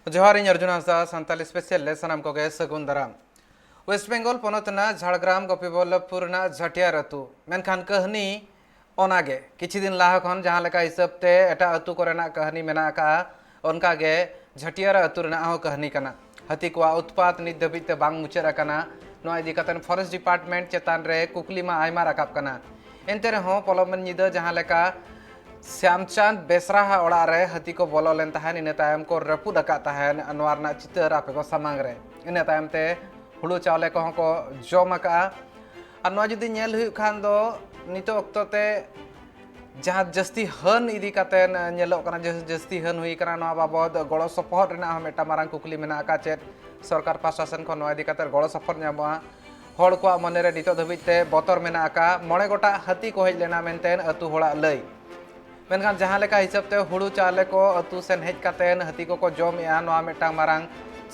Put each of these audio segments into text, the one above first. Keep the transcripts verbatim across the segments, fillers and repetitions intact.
ᱡᱚᱦᱟᱨ, ᱤᱧ ᱚᱨᱡᱩᱱ ᱦᱟᱸᱥᱫᱟ, ᱥᱟᱱᱛᱟᱞᱤ ᱥᱯᱮᱥᱟᱞ ᱨᱮ ᱥᱟᱱᱟᱢ ᱠᱚᱜᱮ ᱥᱟᱹᱜᱩᱱ ᱫᱟᱨᱟᱢ᱾ ᱳᱭᱮᱥᱴ ᱵᱮᱝᱜᱚᱞ ᱯᱚᱱᱚᱛ ᱨᱮᱱᱟᱜ ᱡᱷᱟᱲᱜᱨᱟᱢ ᱜᱳᱯᱤᱵᱚᱞᱞᱚᱵᱷᱯᱩᱨ ᱨᱮᱱᱟᱜ ᱡᱷᱟᱹᱴᱤᱭᱟᱹᱨ ᱟᱹᱛᱩ, ᱢᱮᱱᱠᱷᱟᱱ ᱠᱟᱹᱦᱱᱤ ᱚᱱᱟᱜᱮ᱾ ᱠᱤᱪᱷᱩ ᱫᱤᱱ ᱞᱟᱦᱟ ᱠᱷᱚᱱ ᱡᱟᱦᱟᱸ ᱞᱮᱠᱟ ᱦᱤᱥᱟᱹᱵ ᱛᱮ ᱮᱴᱟᱜ ᱟᱹᱛᱩ ᱠᱚᱨᱮᱱᱟᱜ ᱠᱟᱹᱦᱱᱤ ᱢᱮᱱᱟᱜ ᱟᱠᱟᱫᱼᱟ, ᱚᱱᱠᱟᱜᱮ ᱡᱷᱟᱹᱴᱤᱭᱟᱹᱨ ᱟᱹᱛᱩ ᱨᱮᱱᱟᱜ ᱦᱚᱸ ᱠᱟᱹᱦᱱᱤ ᱠᱟᱱᱟ᱾ ᱦᱟᱹᱛᱤ ᱠᱚᱣᱟᱜ ᱩᱛᱯᱟᱛ ᱱᱤᱛ ᱫᱷᱟᱹᱵᱤᱡ ᱛᱮ ᱵᱟᱝ ᱢᱩᱪᱟᱹᱫ ᱟᱠᱟᱱᱟ᱾ ᱱᱚᱣᱟ ᱤᱫᱤ ᱠᱟᱛᱮ ᱯᱷᱚᱨᱮᱥᱴ ᱰᱤᱯᱟᱨᱴᱢᱮᱱᱴ ᱪᱮᱛᱟᱱ ᱨᱮ ᱠᱩᱠᱞᱤ ᱢᱟ ᱟᱭᱢᱟ ᱨᱟᱠᱟᱵ ᱠᱟᱱᱟ᱾ ᱮᱱᱛᱮ ᱨᱮᱦᱚᱸ ᱯᱚᱞᱚᱢ ᱧᱤᱫᱟᱹ ᱡᱟᱦᱟᱸ ᱞᱮᱠᱟ ᱥᱭᱟᱢᱪᱟᱸᱫᱽ ᱵᱮᱥᱨᱟ ᱦᱟᱜ ᱚᱲᱟᱜ ᱨᱮ ᱦᱟᱹᱛᱤ ᱠᱚ ᱵᱚᱞᱚ ᱞᱮᱱ ᱛᱟᱦᱮᱸᱫ, ᱤᱱᱟᱹ ᱛᱟᱭᱚᱢ ᱠᱚ ᱨᱟᱹᱯᱩᱫ ᱟᱠᱟᱫ ᱛᱟᱦᱮᱸᱫ, ᱱᱚᱣᱟ ᱨᱮᱱᱟᱜ ᱪᱤᱛᱟᱹᱨ ᱟᱯᱮ ᱠᱚ ᱥᱟᱢᱟᱝ ᱨᱮ᱾ ᱤᱱᱟᱹ ᱛᱟᱭᱚᱢ ᱛᱮ ᱦᱩᱲᱩ ᱪᱟᱣᱞᱮ ᱠᱚᱦᱚᱸ ᱠᱚ ᱡᱚᱢ ᱟᱠᱟᱫᱼᱟ᱾ ᱟᱨ ᱱᱚᱣᱟ ᱡᱩᱫᱤ ᱧᱮᱞ ᱦᱩᱭᱩᱜ ᱠᱷᱟᱱ ᱫᱚ, ᱱᱤᱛᱚᱜ ᱚᱠᱛᱚ ᱛᱮ ᱡᱟᱦᱟᱸ ᱡᱟᱹᱥᱛᱤ ᱦᱟᱹᱱ ᱤᱫᱤ ᱠᱟᱛᱮ ᱧᱮᱞᱚᱜ ᱠᱟᱱᱟ, ᱡᱟᱹᱥ-, ᱡᱟᱹᱥᱛᱤ ᱦᱟᱹᱱ ᱦᱩᱭ ᱠᱟᱱᱟ, ᱱᱚᱣᱟ ᱵᱟᱵᱚᱫ ᱜᱚᱲᱚ ᱥᱚᱯᱚᱦᱚᱫ ᱨᱮᱱᱟᱜ ᱦᱚᱸ ᱢᱤᱫᱴᱟᱝ ᱢᱟᱨᱟᱝ ᱠᱩᱠᱞᱤ ᱢᱮᱱᱟᱜ ᱟᱠᱟᱫ᱾ ᱪᱮᱫ ᱥᱚᱨᱠᱟᱨ ᱯᱟᱦᱴᱟ ᱥᱮᱱ ᱠᱷᱚᱱ ᱱᱚᱣᱟ ᱤᱫᱤ ᱠᱟᱛᱮ ᱜᱚᱲᱚ ᱥᱚᱯᱚᱦᱚᱫ ᱧᱟᱢᱚᱜᱼᱟ? ᱦᱚᱲ ᱠᱚᱣᱟᱜ ᱢᱚᱱᱮ ᱨᱮ ᱱᱤᱛᱚᱜ ᱫᱷᱟᱹᱵᱤᱡ ᱛᱮ ᱵᱚᱛᱚᱨ ᱢᱮᱱᱟᱜ ᱟᱠᱟᱫ᱾ ᱢᱚᱬᱮ ᱜᱚᱴᱟᱝ ᱦᱟᱹᱛᱤ ᱠᱚ ᱦᱮᱡ ᱞᱮᱱᱟ ᱢᱮᱱᱛᱮ ᱟᱹᱛᱩ ᱦᱚᱲᱟᱜ ᱞᱟᱹᱭ᱾ ᱢᱮᱱᱠᱷᱟᱱ ᱡᱟᱦᱟᱸ ᱞᱮᱠᱟ ᱦᱤᱥᱟᱹᱵ ᱛᱮ ᱦᱩᱲᱩ ᱪᱟᱣᱞᱮ ᱠᱚ ᱟᱹᱛᱩ ᱥᱮᱱ ᱦᱮᱡ ᱠᱟᱛᱮ ᱦᱟᱹᱛᱤ ᱠᱚᱠᱚ ᱡᱚᱢᱮᱜᱼᱟ, ᱱᱚᱣᱟ ᱢᱤᱫᱴᱟᱝ ᱢᱟᱨᱟᱝ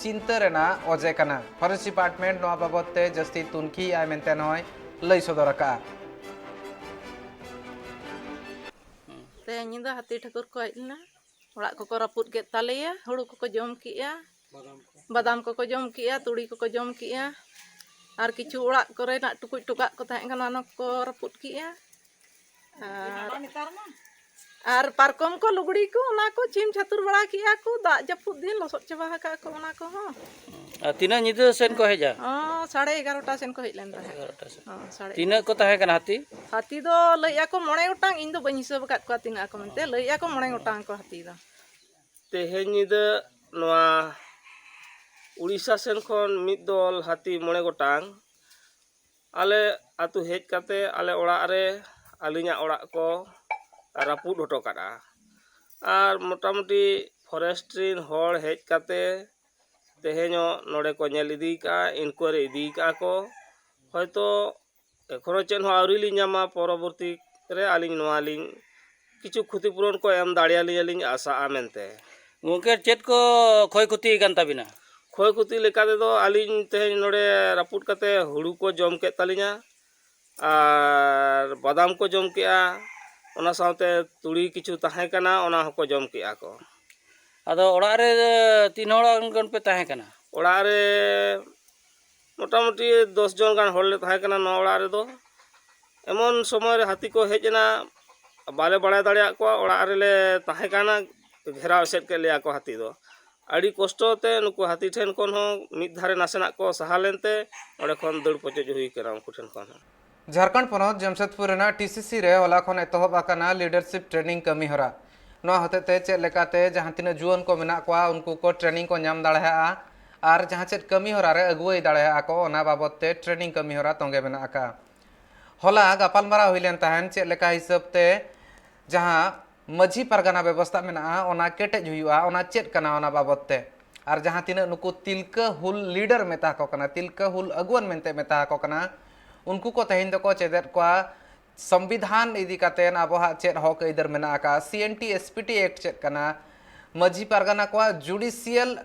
ᱪᱤᱱᱛᱟᱹ ᱨᱮᱱᱟᱜ ᱚᱡᱮ ᱠᱟᱱᱟ᱾ ᱯᱷᱚᱨᱮᱥᱴ ᱰᱤᱯᱟᱨᱴᱢᱮᱱᱴ ᱱᱚᱣᱟ ᱵᱟᱵᱚᱫ ᱛᱮ ᱡᱟᱹᱥᱛᱤ ᱛᱩᱱᱠᱷᱤᱭᱮᱫᱼᱟᱭ ᱢᱮᱱᱛᱮ ᱱᱚᱜᱼᱚᱭ ᱞᱟᱹᱭ ᱥᱚᱫᱚᱨ ᱟᱠᱟᱫᱼᱟ᱾ ᱛᱮᱦᱮᱧ ᱧᱤᱫᱟᱹ ᱦᱟᱹᱛᱤ ᱴᱷᱟᱹᱠᱩᱨ ᱠᱚ ᱦᱮᱡ ᱞᱮᱱᱟ, ᱚᱲᱟᱜ ᱠᱚᱠᱚ ᱨᱟᱹᱯᱩᱫ ᱠᱮᱫ ᱛᱟᱞᱮᱭᱟ, ᱦᱩᱲᱩ ᱠᱚᱠᱚ ᱡᱚᱢ ᱠᱮᱜᱼᱟ, ᱵᱟᱫᱟᱢ ᱠᱚᱠᱚ ᱡᱚᱢ ᱠᱮᱜᱼᱟ, ᱛᱩᱲᱤ ᱠᱚᱠᱚ ᱡᱚᱢ ᱠᱮᱜᱼᱟ, ᱟᱨ ᱠᱤᱪᱷᱩ ᱚᱲᱟᱜ ᱠᱚᱨᱮᱱᱟᱜ ᱴᱩᱠᱩᱡ ᱴᱚᱠᱟᱜ ᱠᱚ ᱛᱟᱦᱮᱸ ᱠᱟᱱᱟ, ᱚᱱᱟ ᱠᱚᱠᱚ ᱨᱟᱹᱯᱩᱫ ᱠᱮᱜᱼᱟ᱾ ᱟᱨ, ᱟᱨ ᱯᱟᱨᱠᱚᱢ ᱠᱚ, ᱞᱩᱜᱽᱲᱤ ᱠᱚ, ᱚᱱᱟ ᱠᱚ ᱪᱷᱤᱢ ᱪᱷᱟᱹᱛᱩᱨ ᱵᱟᱲᱟ ᱠᱮᱜᱼᱟ ᱠᱚ᱾ ᱫᱟᱜ ᱡᱟᱹᱯᱩᱫ ᱫᱤᱱ ᱞᱚᱥᱚᱫ ᱪᱟᱵᱟ ᱟᱠᱟᱫ ᱠᱚ ᱚᱱᱟ ᱠᱚᱦᱚᱸ᱾ ᱟᱨ ᱛᱤᱱᱟᱹᱜ ᱧᱤᱫᱟᱹ ᱥᱮᱱ ᱠᱚ ᱦᱮᱡᱼᱟ? ᱦᱚᱸ, ᱥᱟᱲᱮ ᱮᱜᱟᱨᱚᱴᱟ ᱥᱮᱱ ᱠᱚ ᱦᱮᱡ ᱞᱮᱱ ᱛᱟᱦᱮᱸᱫ᱾ ᱮᱜᱟᱨᱚᱴᱟ ᱥᱮᱱ᱾ ᱦᱚᱸ, ᱥᱟᱲᱮ ᱛᱤᱱᱟᱹᱜ ᱠᱚ ᱛᱟᱦᱮᱸ ᱠᱟᱱᱟ ᱦᱟᱹᱛᱤ? ᱦᱟᱹᱛᱤ ᱫᱚ ᱞᱟᱹᱭᱮᱫᱼᱟ ᱠᱚ ᱢᱚᱬᱮ ᱜᱚᱴᱟᱝ, ᱤᱧ ᱫᱚ ᱵᱟᱹᱧ ᱦᱤᱥᱟᱹᱵ ᱟᱠᱟᱫ ᱠᱚᱣᱟ ᱛᱤᱱᱟᱹᱜ ᱟᱠᱚ ᱢᱮᱱᱛᱮ, ᱞᱟᱹᱭᱮᱫᱼᱟ ᱠᱚ ᱢᱚᱬᱮ ᱜᱚᱴᱟᱝ ᱠᱚ ᱦᱟᱹᱛᱤ ᱫᱚ᱾ ᱛᱮᱦᱮᱧ ᱧᱤᱫᱟᱹ ᱱᱚᱣᱟ ᱩᱲᱤᱥᱥᱟ ᱥᱮᱱ ᱠᱷᱚᱱ ᱢᱤᱫ ᱫᱚᱞ ᱦᱟᱹᱛᱤ ᱢᱚᱬᱮ ᱜᱚᱴᱟᱝ ᱟᱞᱮ ᱟᱹᱛᱩ ᱦᱮᱡ ᱠᱟᱛᱮ ᱟᱞᱮ ᱚᱲᱟᱜ ᱨᱮ, ᱟᱹᱞᱤᱧᱟᱜ ᱚᱲᱟᱜ ᱠᱚ ᱨᱟᱹᱯᱩᱫ ᱦᱚᱴᱚ ᱠᱟᱫᱼᱟ᱾ ᱟᱨ ᱢᱚᱴᱟᱢᱩᱴᱤ ᱯᱷᱚᱨᱮᱥᱴ ᱨᱤᱱ ᱦᱚᱲ ᱦᱮᱡ ᱠᱟᱛᱮ ᱛᱮᱦᱮᱧᱚᱜ ᱱᱚᱰᱮ ᱠᱚ ᱧᱮᱞ ᱤᱫᱤ ᱠᱟᱜᱼᱟ, ᱤᱱᱠᱩᱣᱟᱨᱤ ᱤᱫᱤ ᱠᱟᱜᱼᱟ ᱠᱚ᱾ ᱦᱚᱭᱛᱳ ᱮᱠᱷᱚᱱᱳ ᱪᱮᱫ ᱦᱚᱸ ᱟᱹᱣᱨᱤ ᱞᱤᱧ ᱧᱟᱢᱟ, ᱯᱚᱨᱚᱵᱚᱨᱛᱤ ᱨᱮ ᱟᱹᱞᱤᱧ ᱱᱚᱣᱟ ᱞᱤᱧ ᱠᱤᱪᱷᱩ ᱠᱷᱚᱛᱤ ᱯᱩᱨᱚᱱ ᱠᱚ ᱮᱢ ᱫᱟᱲᱮᱭᱟᱞᱤᱧᱟ ᱞᱤᱧ ᱟᱥᱟᱜᱼᱟ ᱢᱮᱱᱛᱮ᱾ ᱜᱚᱢᱠᱮ, ᱪᱮᱫ ᱠᱚ ᱠᱷᱚᱭ ᱠᱷᱚᱛᱤ ᱟᱠᱟᱱ ᱛᱟᱵᱤᱱᱟ? ᱠᱷᱚᱭ ᱠᱷᱚᱛᱤ ᱞᱮᱠᱟ ᱛᱮᱫᱚ ᱟᱹᱞᱤᱧ ᱛᱮᱦᱮᱧ ᱱᱚᱰᱮ ᱨᱟᱹᱯᱩᱫ ᱠᱟᱛᱮ ᱦᱩᱲᱩ ᱠᱚ ᱡᱚᱢ ᱠᱮᱫ ᱛᱟᱹᱞᱤᱧᱟ, ᱟᱨ ᱵᱟᱫᱟᱢ ᱠᱚ ᱡᱚᱢ ᱠᱮᱜᱼᱟ, ᱚᱱᱟ ᱥᱟᱶᱛᱮ ᱛᱩᱲᱤ ᱠᱤᱪᱷᱩ ᱛᱟᱦᱮᱸ ᱠᱟᱱᱟ, ᱚᱱᱟ ᱦᱚᱸᱠᱚ ᱡᱚᱢ ᱠᱮᱜᱼᱟ ᱠᱚ᱾ ᱟᱫᱚ ᱚᱲᱟᱜ ᱨᱮ ᱛᱤᱱ ᱦᱚᱲ ᱜᱟᱱ ᱯᱮ ᱛᱟᱦᱮᱸ ᱠᱟᱱᱟ? ᱚᱲᱟᱜ ᱨᱮ ᱢᱚᱴᱟᱢᱩᱴᱤ ᱫᱚᱥ ᱡᱚᱱ ᱜᱟᱱ ᱦᱚᱲ ᱞᱮ ᱛᱟᱦᱮᱸ ᱠᱟᱱᱟ ᱱᱚᱣᱟ ᱚᱲᱟᱜ ᱨᱮᱫᱚ᱾ ᱮᱢᱚᱱ ᱥᱚᱢᱚᱭ ᱨᱮ ᱦᱟᱹᱛᱤ ᱠᱚ ᱦᱮᱡ ᱮᱱᱟ, ᱵᱟᱞᱮ ᱵᱟᱲᱟᱭ ᱫᱟᱲᱮᱭᱟᱜ ᱠᱚᱣᱟ᱾ ᱚᱲᱟᱜ ᱨᱮᱞᱮ ᱛᱟᱦᱮᱸ ᱠᱟᱱᱟ, ᱜᱷᱮᱨᱟᱣ ᱮᱥᱮᱫ ᱠᱮᱫ ᱞᱮᱭᱟ ᱠᱚ ᱦᱟᱹᱛᱤ ᱫᱚ᱾ ᱟᱹᱰᱤ ᱠᱚᱥᱴᱚ ᱛᱮ ᱱᱩᱠᱩ ᱦᱟᱹᱛᱤ ᱴᱷᱮᱱ ᱠᱷᱚᱱ ᱦᱚᱸ ᱢᱤᱫ ᱫᱷᱟᱨᱮ ᱱᱟᱥᱮᱱᱟᱜ ᱠᱚ ᱥᱟᱦᱟ ᱞᱮᱱᱛᱮ ᱚᱸᱰᱮ ᱠᱷᱚᱱ ᱫᱟᱹᱲ ᱯᱚᱪᱚᱡ ᱦᱩᱭ ᱠᱟᱱᱟ ᱩᱱᱠᱩ ᱴᱷᱮᱱ ᱠᱷᱚᱱ ᱦᱚᱸ᱾ ᱡᱷᱟᱲᱠᱷᱚᱸᱰ ᱯᱚᱱᱚᱛ ᱡᱟᱢᱥᱮᱫᱽᱯᱩᱨ ᱨᱮᱱᱟᱜ ᱴᱤ ᱥᱤ ᱥᱤ ᱨᱮ ᱦᱚᱞᱟ ᱠᱷᱚᱱ ᱮᱛᱚᱦᱚᱵ ᱟᱠᱟᱱᱟ leadership training ᱠᱟᱹᱢᱤ ᱦᱚᱨᱟ᱾ ᱱᱚᱣᱟ ᱦᱚᱛᱮᱛᱮ ᱪᱮᱫ ᱞᱮᱠᱟᱛᱮ ᱡᱟᱦᱟᱸ ᱛᱤᱱᱟᱹᱜ ᱡᱩᱣᱟᱹᱱ ᱠᱚ ᱢᱮᱱᱟᱜ ᱠᱚᱣᱟ, ᱩᱱᱠᱩ ᱠᱚ training ᱠᱚ ᱧᱟᱢ ᱫᱟᱲᱮᱭᱟᱜᱼᱟ ᱟᱨ ᱡᱟᱦᱟᱸ ᱪᱮᱫ ᱠᱟᱹᱢᱤ ᱦᱚᱨᱟ ᱨᱮ ᱟᱹᱜᱩᱣᱟᱹᱭ ᱫᱟᱲᱮᱭᱟᱜᱼᱟ ᱠᱚ, ᱚᱱᱟ ᱵᱟᱵᱚᱫ ᱛᱮ training ᱠᱟᱹᱢᱤ ᱦᱚᱨᱟ ᱛᱚᱸᱜᱮ ᱢᱮᱱᱟᱜ ᱟᱠᱟᱫᱼᱟ᱾ ᱦᱚᱞᱟ ᱜᱟᱯᱟᱞᱢᱟᱨᱟᱣ ᱦᱩᱭ ᱞᱮᱱ ᱛᱟᱦᱮᱱ, ᱪᱮᱫ ᱞᱮᱠᱟ ᱦᱤᱥᱟᱹᱵ ᱛᱮ ᱡᱟᱦᱟᱸ ᱢᱟᱹᱡᱷᱤ ᱯᱟᱨᱜᱟᱱᱟ ᱵᱮᱵᱚᱥᱛᱟ ᱢᱮᱱᱟᱜᱼᱟ, ᱚᱱᱟ ᱠᱮᱴᱮᱡ ᱦᱩᱭᱩᱜᱼᱟ, ᱚᱱᱟ ᱪᱮᱫ ᱠᱟᱱᱟ, ᱚᱱᱟ ᱵᱟᱵᱚᱫ ᱛᱮ᱾ ᱟᱨ ᱡᱟᱦᱟᱸ ᱛᱤᱱᱟᱹᱜ ᱱᱩᱠᱩ ᱛᱤᱞᱠᱟᱹ ᱦᱩᱞ leader ᱢᱮᱛᱟ ᱠᱚ ᱠᱟᱱᱟ, ᱛᱤᱞᱠᱟᱹ ᱦᱩᱞ ᱟᱹᱜᱩᱣᱟᱹᱱ ᱢᱮᱱᱛᱮ ᱢᱮᱛᱟ ᱠᱚ ᱠᱟᱱᱟ, ᱩᱱᱠᱩ ᱠᱚ ᱛᱮᱦᱮᱧ ᱫᱚᱠᱚ ᱪᱮᱫᱮᱫ ᱠᱚᱣᱟ ᱥᱚᱝᱵᱤᱫᱷᱟᱱ ᱤᱫᱤ ᱠᱟᱛᱮ ᱟᱵᱚᱣᱟᱜ ᱪᱮᱫ ᱦᱚᱠ ᱟᱹᱭᱫᱟᱹᱨ ᱢᱮᱱᱟᱜ ᱟᱠᱟᱫᱼᱟ, C N T S P T act ᱪᱮᱫ ᱠᱟᱱᱟ, ᱢᱟᱹᱡᱷᱤ ᱯᱟᱨᱜᱟᱱᱟ ᱠᱚᱣᱟᱜ judicial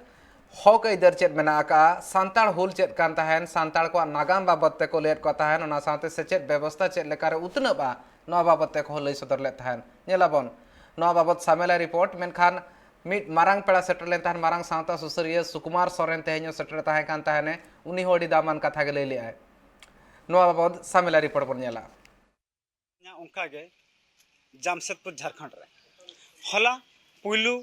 ᱦᱚᱠ ᱟᱹᱭᱫᱟᱹᱨ ᱪᱮᱫ ᱢᱮᱱᱟᱜ ᱟᱠᱟᱫᱼᱟ, ᱥᱟᱱᱛᱟᱲ ᱦᱩᱞ ᱪᱮᱫ ᱠᱟᱱ ᱛᱟᱦᱮᱱ, ᱥᱟᱱᱛᱟᱲ ᱠᱚᱣᱟᱜ ᱱᱟᱜᱟᱢ ᱵᱟᱵᱚᱫ ᱛᱮᱠᱚ ᱞᱟᱹᱭᱮᱫ ᱠᱚ ᱛᱟᱦᱮᱱ, ᱚᱱᱟ ᱥᱟᱶᱛᱮ ᱥᱮᱪᱮᱫ ᱵᱮᱵᱚᱥᱛᱷᱟ ᱪᱮᱫ ᱞᱮᱠᱟᱨᱮ ᱩᱛᱱᱟᱹᱜᱼᱟ, ᱱᱚᱣᱟ ᱵᱟᱵᱚᱫ ᱛᱮᱠᱚ ᱞᱟᱹᱭ ᱥᱚᱫᱚᱨ ᱞᱮᱫ ᱛᱟᱦᱮᱱ᱾ ᱧᱮᱞᱟᱵᱚᱱ ᱱᱚᱣᱟ ᱵᱟᱵᱚᱫ ᱥᱟᱢᱮᱞᱟ report᱾ ᱢᱮᱱᱠᱷᱟᱱ ᱢᱤᱫ ᱢᱟᱨᱟᱝ ᱯᱮᱲᱟ ᱥᱮᱴᱮᱨ ᱞᱮᱱ ᱛᱟᱦᱮᱱ, ᱢᱟᱨᱟᱝ ᱥᱟᱶᱛᱟ ᱥᱩᱥᱟᱹᱨᱤᱭᱟᱹ ᱥᱩᱠᱩᱢᱟᱨ ᱥᱚᱨᱮᱱ ᱛᱮᱦᱮᱧ ᱦᱚᱸ ᱥᱮᱴᱮᱨ ᱛᱟᱦᱮᱸ ᱠᱟᱱ ᱛᱟᱦᱮᱱᱮ, ᱩᱱᱤ ᱦᱚᱸ ᱟᱹᱰᱤ ᱫᱟᱢᱟᱱ ᱠᱟᱛᱷᱟ ᱜᱮ ᱞᱟᱹᱭ ᱞᱮᱫᱼᱟᱭ᱾ ᱱᱚᱣᱟ ᱵᱟᱵᱚᱫ ᱥᱟᱢᱮᱞᱟ report ᱵᱚᱱ ᱧᱮᱞᱟ᱾ ᱚᱱᱠᱟ ᱜᱮ ᱡᱟᱢᱥᱮᱫᱽᱯᱩᱨ ᱡᱷᱟᱲᱠᱷᱚᱸᱰ ᱨᱮ ᱦᱚᱞᱟ ᱯᱩᱭᱞᱩ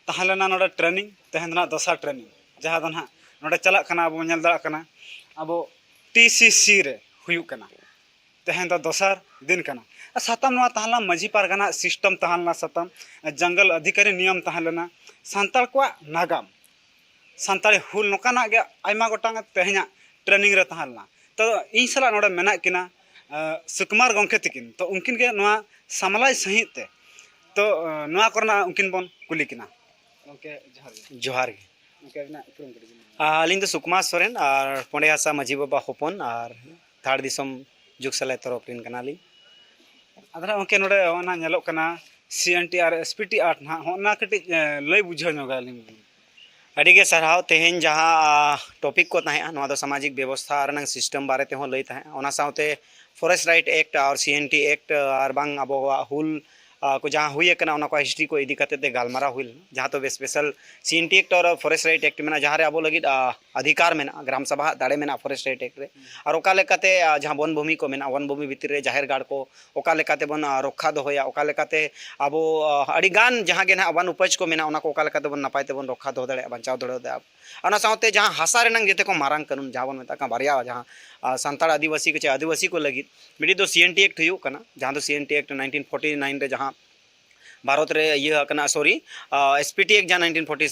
ᱛᱟᱦᱮᱸ ᱞᱮᱱᱟ ᱱᱚᱰᱮ training, ᱛᱮᱦᱮᱧ ᱫᱚ ᱱᱟᱦᱟᱜ ᱫᱚᱥᱟᱨ training, ᱡᱟᱦᱟᱸ ᱫᱚ ᱱᱟᱦᱟᱜ ᱱᱚᱰᱮ ᱪᱟᱞᱟᱜ ᱠᱟᱱᱟ, ᱟᱵᱚ ᱵᱚᱱ ᱧᱮᱞ ᱫᱟᱲᱮᱭᱟᱜ ᱠᱟᱱᱟ ᱟᱵᱚ ᱴᱤ ᱥᱤ ᱥᱤ ᱨᱮ ᱦᱩᱭᱩᱜ ᱠᱟᱱᱟ᱾ ᱛᱮᱦᱮᱧ ᱫᱚ ᱫᱚᱥᱟᱨ ᱫᱤᱱ ᱠᱟᱱᱟ᱾ ᱟᱨ ᱥᱟᱛᱟᱢ ᱱᱚᱣᱟ ᱛᱟᱦᱮᱸ ᱞᱮᱱᱟ ᱢᱟᱹᱡᱷᱤ ᱯᱟᱨᱜᱟᱱᱟ system ᱛᱟᱦᱮᱸ ᱞᱮᱱᱟ, ᱥᱟᱛᱟᱢ ᱡᱚᱝᱜᱚᱞ ᱚᱫᱷᱤᱠᱟᱨᱤ ᱱᱤᱭᱚᱢ ᱛᱟᱦᱮᱸ ᱞᱮᱱᱟ, ᱥᱟᱱᱛᱟᱲ ᱠᱚᱣᱟᱜ ᱱᱟᱜᱟᱢ, ᱥᱟᱱᱛᱟᱲᱤ ᱦᱩᱞ, ᱱᱚᱝᱠᱟᱱᱟᱜ ᱜᱮ ᱟᱭᱢᱟ ᱜᱚᱴᱟᱝ ᱛᱮᱦᱮᱧᱟᱜ training ᱨᱮ ᱛᱟᱦᱮᱸ ᱞᱮᱱᱟ᱾ ᱛᱚ ᱤᱧ ᱥᱟᱞᱟᱜ ᱱᱚᱰᱮ ᱢᱮᱱᱟᱜ ᱠᱤᱱᱟ ᱥᱩᱠᱩᱢᱟᱨ ᱜᱚᱢᱠᱮ ᱛᱟᱹᱠᱤᱱ᱾ ᱛᱚ ᱩᱱᱠᱤᱱ ᱜᱮ ᱱᱚᱣᱟ ᱥᱟᱢᱞᱟᱭ ᱥᱟᱺᱦᱤᱡ ᱛᱮ, ᱛᱚ ᱱᱚᱣᱟ ᱠᱚᱨᱮᱱᱟᱜ ᱩᱱᱠᱤᱱ ᱵᱚᱱ ᱠᱩᱞᱤ ᱠᱤᱱᱟ᱾ ᱜᱚᱢᱠᱮ ᱡᱚᱦᱟᱨ ᱜᱮ᱾ ᱡᱚᱦᱟᱨ ᱜᱮ᱾ ᱜᱚᱢᱠᱮ ᱟᱹᱵᱤᱱᱟᱜ ᱩᱯᱨᱩᱢ ᱠᱟᱹᱴᱤᱡ ᱵᱤᱱ ᱞᱟᱹᱭᱟ? ᱟᱹᱞᱤᱧ ᱫᱚ ᱥᱩᱠᱩᱢᱟᱨ ᱥᱚᱨᱮᱱ ᱟᱨ ᱯᱚᱸᱰᱮ ᱦᱟᱥᱟ ᱢᱟᱹᱡᱷᱤ ᱵᱟᱵᱟ ᱦᱚᱯᱚᱱ ᱟᱨ ᱫᱷᱟᱲ ᱫᱤᱥᱚᱢ ᱡᱩᱜᱽ ᱥᱟᱞᱟᱭ ᱛᱚᱨᱚᱯ ᱨᱮᱱ ᱠᱟᱱᱟᱞᱤᱧ᱾ ᱟᱫᱚ ᱱᱟᱜ ᱜᱚᱢᱠᱮ ᱱᱚᱰᱮ ᱚᱱᱟ ᱧᱮᱞᱚᱜ ᱠᱟᱱᱟ ᱥᱤ ᱮᱱ ᱴᱤ ᱟᱨ ᱮᱥ ᱯᱤ ᱴᱤ ᱟᱨ ᱱᱟᱦᱟᱜ, ᱦᱚᱸ ᱚᱱᱟ ᱠᱟᱹᱴᱤᱡ ᱞᱟᱹᱭ ᱵᱩᱡᱷᱟᱹᱣ ᱧᱚᱜ ᱟᱹᱞᱤᱧ ᱵᱤᱱ᱾ ᱟᱹᱰᱤ ᱜᱮ ᱥᱟᱨᱦᱟᱣ᱾ ᱛᱮᱦᱮᱧ ᱡᱟᱦᱟᱸ topic ᱠᱚ ᱛᱟᱦᱮᱸᱜᱼᱟ, ᱱᱚᱣᱟ ᱫᱚ ᱥᱟᱢᱟᱡᱤᱠ ᱵᱮᱵᱚᱥᱛᱷᱟ ᱨᱮᱱᱟᱜ system ᱵᱟᱨᱮ ᱛᱮᱦᱚᱸ ᱞᱟᱹᱭ ᱛᱟᱦᱮᱸᱜᱼᱟ, ᱚᱱᱟ ᱥᱟᱶᱛᱮ forest right act ᱟᱨ ᱥᱤ ᱮᱱ ᱴᱤ act ᱟᱨ ᱵᱟᱝ ᱟᱵᱚᱣᱟᱜ ᱦᱩᱞ ᱟᱨ ᱠᱚ ᱡᱟᱦᱟᱸ ᱦᱩᱭ ᱟᱠᱟᱱᱟ, ᱚᱱᱟ ᱠᱚ ᱦᱤᱥᱴᱨᱤ ᱠᱚ ᱤᱫᱤ ᱠᱟᱛᱮ ᱛᱮ ᱜᱟᱞᱢᱟᱨᱟᱣ ᱦᱩᱭ ᱞᱮᱱᱟ, ᱡᱟᱦᱟᱸ ᱫᱚ ᱥᱯᱮᱥᱟᱞ ᱥᱤ ᱮᱱ ᱴᱤ ᱮᱠᱴ ᱟᱨ ᱯᱷᱚᱨᱮᱥᱴ ᱨᱟᱭᱤᱴ ᱮᱠᱴ ᱢᱮᱱᱟᱜᱼᱟ, ᱡᱟᱦᱟᱸ ᱨᱮ ᱟᱵᱚ ᱞᱟᱹᱜᱤᱫ ᱟᱨ ᱚᱫᱷᱤᱠᱟᱨ ᱢᱮᱱᱟᱜᱼᱟ, ᱜᱨᱟᱢ ᱥᱟᱵᱷᱟ ᱦᱟᱜ ᱫᱟᱲᱮ ᱢᱮᱱᱟᱜᱼᱟ ᱯᱷᱚᱨᱮᱥᱴ ᱨᱟᱭᱤᱴ ᱮᱠᱴ ᱨᱮ᱾ ᱟᱨ ᱚᱠᱟ ᱞᱮᱠᱟᱛᱮ ᱟᱨ ᱡᱟᱦᱟᱸ ᱵᱚᱱ ᱵᱷᱩᱢᱤ ᱠᱚ ᱢᱮᱱᱟᱜᱼᱟ, ᱵᱚᱱ ᱵᱷᱩᱢᱤ ᱵᱷᱤᱛᱤᱨ ᱨᱮ ᱡᱟᱦᱮᱨ ᱜᱟᱲ ᱠᱚ ᱚᱠᱟ ᱞᱮᱠᱟᱛᱮ ᱵᱚᱱ ᱟᱨ ᱨᱚᱠᱠᱷᱟ ᱫᱚᱦᱚᱭᱟ, ᱚᱠᱟ ᱞᱮᱠᱟᱛᱮ ᱟᱵᱚ ᱟᱨ ᱟᱹᱰᱤ ᱜᱟᱱ ᱡᱟᱦᱟᱸ ᱜᱮ ᱱᱟᱦᱟᱜ ᱵᱚᱱ ᱩᱯᱟᱹᱡᱽ ᱠᱚ ᱢᱮᱱᱟᱜᱼᱟ, ᱚᱱᱟ ᱠᱚ ᱚᱠᱟ ᱞᱮᱠᱟᱛᱮ ᱵᱚᱱ ᱱᱟᱯᱟᱭ ᱛᱮᱵᱚᱱ ᱨᱚᱠᱠᱷᱟ ᱫᱚᱦᱚ ᱫᱟᱲᱮᱭᱟᱜᱼᱟ, ᱵᱟᱧᱪᱟᱣ ᱫᱚᱦᱚ ᱫᱟᱲᱮᱭᱟᱜᱼᱟ᱾ ᱚᱱᱟ ᱥᱟᱶᱛᱮ ᱡᱟᱦᱟᱸ ᱦᱟᱥᱟ ᱨᱮᱱᱟᱜ ᱡᱮᱛᱮ ᱠᱚ ᱢᱟᱨᱟᱝ ᱠᱟᱹᱱᱩᱱ, ᱡᱟᱦᱟᱸ ᱵᱚᱱ ᱢᱮᱛᱟᱜ ᱠᱟᱱ ᱵᱟᱨᱭᱟ, ᱡᱟᱦᱟᱸ ᱟᱨ ᱥᱟᱱᱛᱟᱲ ᱟᱹᱫᱤᱵᱟᱹᱥᱤ ᱠᱚ ᱪᱮ ᱟᱹᱫᱤᱵᱟᱹᱥᱤ ᱠᱚ ᱞᱟᱹᱜᱤᱫ ᱢᱤᱫᱴᱤᱡ ᱫᱚ ᱥᱤ ᱮᱱ ᱴᱤ ᱮᱠᱴ ᱦᱩᱭᱩᱜ ᱠᱟᱱᱟ, ᱡᱟᱦᱟᱸ ᱫᱚ C N T act nineteen forty nine ᱨᱮ ᱡᱟᱦᱟᱸ ᱵᱷᱟᱨᱚᱛ ᱨᱮ ᱤᱭᱟᱹ ᱟᱠᱟᱱᱟ, sorry, S P T act ᱡᱟᱦᱟᱸ ᱱᱟᱭᱤᱱᱴᱤᱱ ᱯᱷᱳᱨᱴᱤ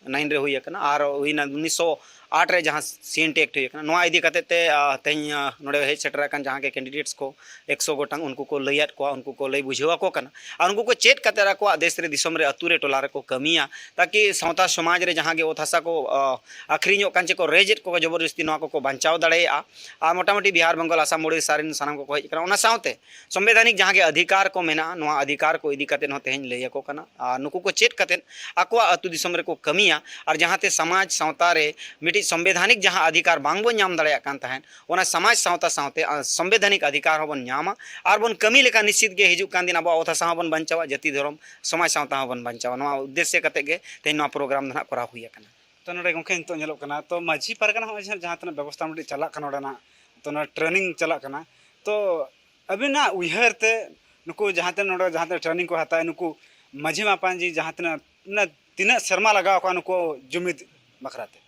ᱱᱟᱭᱤᱱ ᱨᱮ ᱦᱩᱭ ᱟᱠᱟᱱᱟ, ᱟᱨ ᱦᱩᱭᱱᱟ ᱩᱱᱤᱥᱥᱚ ᱟᱴ ᱨᱮ ᱡᱟᱦᱟᱸ ᱥᱤ ᱮᱱ ᱴᱤ ᱮᱠᱴ ᱦᱩᱭ ᱟᱠᱟᱱᱟ᱾ ᱱᱚᱣᱟ ᱤᱫᱤ ᱠᱟᱛᱮ ᱛᱮ ᱟᱨ ᱛᱮᱦᱮᱧ ᱟᱨ ᱱᱚᱰᱮ ᱦᱮᱡ ᱥᱮᱴᱮᱨ ᱟᱠᱟᱱ ᱡᱟᱦᱟᱸ ᱜᱮ ᱠᱮᱱᱰᱤᱰᱮᱴᱥ ᱠᱚ ᱮᱠᱥᱚ ᱜᱚᱴᱟᱝ, ᱩᱱᱠᱩ ᱠᱚ ᱞᱟᱹᱭᱟᱫ ᱠᱚᱣᱟ, ᱩᱱᱠᱩ ᱠᱚ ᱞᱟᱹᱭ ᱵᱩᱡᱷᱟᱹᱣ ᱟᱠᱚ ᱠᱟᱱᱟ᱾ ᱟᱨ ᱩᱱᱠᱩ ᱠᱚ ᱪᱮᱫ ᱠᱟᱛᱮ ᱟᱠᱚᱣᱟᱜ ᱫᱮᱥ ᱨᱮ, ᱫᱤᱥᱚᱢ ᱨᱮ, ᱟᱹᱛᱩ ᱨᱮ, ᱴᱚᱞᱟ ᱨᱮᱠᱚ ᱠᱟᱹᱢᱤᱭᱟ, ᱛᱟᱠᱤ ᱥᱟᱶᱛᱟ ᱥᱚᱢᱟᱡᱽ ᱨᱮ ᱡᱟᱦᱟᱸ ᱜᱮ ᱚᱛ ᱦᱟᱥᱟ ᱠᱚ ᱟᱨ ᱟᱹᱠᱷᱨᱤᱧᱚᱜ ᱠᱟᱱ ᱪᱮ ᱠᱚ ᱨᱮᱡᱮᱫ ᱠᱚ ᱡᱚᱵᱚᱨᱡᱚᱥᱛᱤ, ᱱᱚᱣᱟ ᱠᱚᱠᱚ ᱵᱟᱧᱪᱟᱣ ᱫᱟᱲᱮᱭᱟᱜᱼᱟ᱾ ᱟᱨ ᱢᱚᱴᱟᱢᱩᱴᱤ ᱵᱤᱦᱟᱨ, ᱵᱮᱝᱜᱚᱞ, ᱟᱥᱟᱢ, ᱳᱰᱤᱥᱟ ᱨᱮᱱ ᱥᱟᱱᱟᱢ ᱠᱚᱠᱚ ᱦᱮᱡ ᱟᱠᱟᱱᱟ᱾ ᱚᱱᱟ ᱥᱟᱶᱛᱮ ᱥᱚᱝᱵᱤᱫᱷᱟᱱᱤᱠ ᱡᱟᱦᱟᱸ ᱜᱮ ᱚᱫᱷᱤᱠᱟᱨ ᱠᱚ ᱢᱮᱱᱟᱜᱼᱟ, ᱱᱚᱣᱟ ᱚᱫᱷᱤᱠᱟᱨ ᱠᱚ ᱤᱫᱤ ᱠᱟᱛᱮ ᱦᱚᱸ ᱛᱮᱦᱮᱧ ᱞᱟᱹᱭ ᱟᱠᱚ ᱠᱟᱱᱟ᱾ ᱟᱨ ᱱᱩᱠᱩ ᱠᱚ ᱪᱮᱫ ᱠᱟᱛᱮ ᱟᱠᱚᱣᱟᱜ ᱟᱹᱛᱩ ᱫᱤᱥᱚᱢ ᱨᱮᱠᱚ ᱠᱟᱹᱢᱤᱭᱟ, ᱟᱨ ᱡᱟᱦᱟᱸᱛᱮ ᱥᱚᱢᱟᱡᱽ ᱥᱟᱶᱛᱟ ᱨᱮ ᱢᱤᱫᱴᱤᱡ ᱥᱚᱝᱵᱤᱫᱷᱟᱱᱤᱠ ᱡᱟᱦᱟᱸ ᱚᱫᱷᱤᱠᱟᱨ ᱵᱟᱝᱵᱚᱱ ᱧᱟᱢ ᱫᱟᱲᱮᱭᱟᱜ ᱠᱟᱱ ᱛᱟᱦᱮᱸᱫ, ᱚᱱᱟ ᱥᱚᱢᱟᱡᱽ ᱥᱟᱶᱛᱟ ᱥᱟᱶᱛᱮ ᱟᱨ ᱥᱚᱝᱵᱤᱫᱷᱟᱱᱤᱠ ᱚᱫᱷᱤᱠᱟᱨ ᱦᱚᱸᱵᱚᱱ ᱧᱟᱢᱟ᱾ ᱟᱨ ᱵᱚᱱ ᱠᱟᱹᱢᱤ ᱞᱮᱠᱷᱟᱱ ᱱᱤᱥᱪᱤᱛ ᱜᱮ ᱦᱤᱡᱩᱜ ᱠᱟᱱ ᱫᱤᱱ ᱟᱵᱚᱣᱟᱜ ᱚᱛ ᱦᱟᱥᱟ ᱦᱚᱸᱵᱚᱱ ᱵᱟᱧᱪᱟᱣᱟ, ᱡᱟᱹᱛᱤ ᱫᱷᱚᱨᱚᱢ ᱥᱚᱢᱟᱡᱽ ᱥᱟᱶᱛᱟ ᱦᱚᱸᱵᱚᱱ ᱵᱟᱧᱪᱟᱣᱟ᱾ ᱱᱚᱣᱟ ᱩᱫᱽᱫᱮᱥᱥᱚ ᱠᱟᱛᱮ ᱜᱮ ᱛᱮᱦᱮᱧ ᱱᱚᱣᱟ ᱯᱨᱳᱜᱨᱟᱢ ᱫᱚ ᱱᱟᱦᱟᱜ ᱠᱚᱨᱟᱣ ᱦᱩᱭ ᱟᱠᱟᱱᱟ᱾ ᱛᱚ ᱱᱚᱰᱮ ᱜᱚᱢᱠᱮ ᱱᱤᱛᱚᱜ ᱧᱮᱞᱚᱜ ᱠᱟᱱᱟ, ᱛᱚ ᱢᱟᱹᱡᱷᱤ ᱯᱟᱨᱜᱟᱱᱟ ᱦᱚᱸᱜᱼᱚᱭ ᱡᱟᱦᱟᱸ ᱡᱟᱦᱟᱸ ᱛᱤᱱᱟᱹᱜ ᱵᱮᱵᱚᱥᱛᱷᱟ ᱢᱤᱫᱴᱤᱡ ᱪᱟᱞᱟᱜ ᱠᱟᱱᱟ ᱚᱸᱰᱮᱱᱟᱜ, ᱛᱚ ᱚᱱᱟ ᱴᱨᱮᱱᱤᱝ ᱪᱟᱞᱟᱜ ᱠᱟᱱᱟ, ᱛᱚ ᱟᱹᱵᱤᱱᱟᱜ ᱩᱭᱦᱟᱹᱨ ᱛᱮ ᱱᱩᱠᱩ ᱡᱟᱦᱟᱸ ᱛᱤᱱᱟᱹᱜ ᱱᱚᱰᱮ ᱡᱟᱦᱟᱸ ᱛᱤᱱᱟᱹᱜ ᱴᱨᱮᱱᱤᱝ ᱠᱚ ᱦᱟᱛᱟᱣᱟ, ᱱᱩᱠᱩ ᱢᱟᱹᱡᱷᱤ ᱢᱟᱯᱟᱧᱡᱤ ᱡᱟᱦᱟᱸ ᱛᱤᱱᱟᱹᱜ ᱢᱟᱱᱮ ᱛᱤᱱᱟᱹᱜ ᱥᱮᱨᱢᱟ ᱞᱟᱜᱟᱣ ᱠᱚᱣᱟ ᱱᱩᱠᱩ ᱡᱩᱢᱤᱫ ᱵᱟᱠᱷᱨᱟ ᱛᱮ?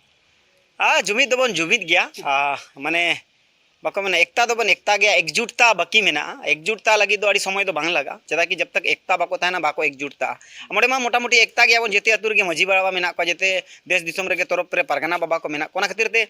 ᱟᱨ ᱡᱩᱢᱤᱫ ᱫᱚᱵᱚᱱ ᱡᱩᱢᱤᱫ ᱜᱮᱭᱟ᱾ ᱟᱨ ᱢᱟᱱᱮ ᱵᱟᱠᱚ ᱢᱮᱱᱟ, ᱮᱠᱛᱟ ᱫᱚᱵᱚᱱ ᱮᱠᱛᱟ ᱜᱮᱭᱟ, ᱮᱠᱡᱩᱴᱛᱟ ᱵᱟᱹᱠᱤ ᱢᱮᱱᱟᱜᱼᱟ᱾ ᱮᱠᱡᱩᱴᱛᱟ ᱞᱟᱹᱜᱤᱫ ᱫᱚ ᱟᱹᱰᱤ ᱥᱚᱢᱚᱭ ᱫᱚ ᱵᱟᱝ ᱞᱟᱜᱟᱜᱼᱟ, ᱪᱮᱫᱟᱜ ᱠᱤ ᱡᱟᱵ ᱛᱟᱠ ᱮᱠᱛᱟ ᱵᱟᱠᱚ ᱛᱟᱦᱮᱱᱟ, ᱵᱟᱠᱚ ᱮᱠᱡᱩᱴᱛᱟᱜᱼᱟ᱾ ᱱᱚᱰᱮ ᱢᱟ ᱢᱚᱴᱟᱢᱩᱴᱤ ᱮᱠᱛᱟ ᱜᱮᱭᱟᱵᱚᱱ, ᱡᱮᱛᱮ ᱟᱹᱛᱩ ᱨᱮᱜᱮ ᱢᱟᱹᱡᱷᱤ ᱵᱟᱵᱟ ᱢᱮᱱᱟᱜ ᱠᱚᱣᱟ, ᱡᱮᱛᱮ ᱫᱮᱥ ᱫᱤᱥᱚᱢ ᱨᱮᱜᱮ ᱛᱚᱨᱚᱯ ᱨᱮ ᱯᱟᱨᱜᱟᱱᱟ ᱵᱟᱵᱟ ᱠᱚ ᱢᱮᱱᱟᱜ ᱠᱚᱣᱟ᱾ ᱚᱱᱟ ᱠᱷᱟᱹᱛᱤᱨ ᱛᱮ